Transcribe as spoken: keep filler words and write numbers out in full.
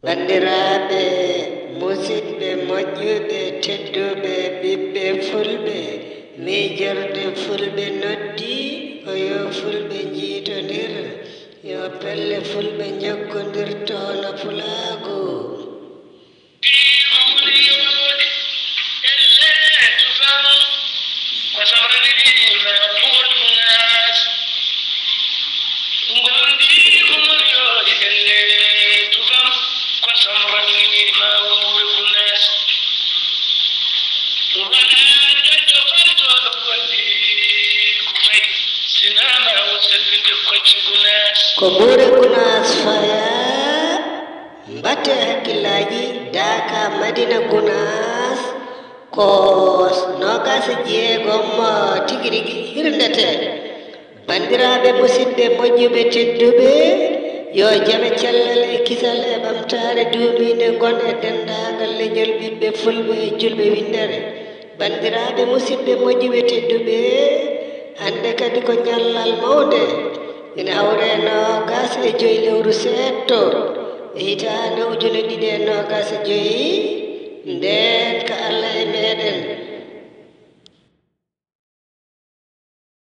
Banndiraaɓe, musidɓe moƴƴuɓe, tedduɓe, ɓiɓɓe fulɓe, miijorde fulɓe noddi, ko yo fulɓe njiitondir, yo pelle fulɓe njokkondir toona pulaagu. Ko ɓure Gunaas fayaa, mbaɗte hakkillaaji, daaka Madina Gunaas, ko noogaas e jeegom tigi rigi hirndete. Banndiraaɓe, musidɓe moƴƴuɓe tedduɓe, yo jam e cellal e kisal e ɓamtaare duumiinde ngon e denndaangal leñol ɓiɓɓe fulɓe e julɓe winndere. Banndiraaɓe, musidɓe moƴƴuɓe tedduɓe, hannde kadi ko ñallal mawnde, ina hawre noogaas e joy lewru seeɗto e hitaande ujune ɗiɗi e noogaas e joy, nde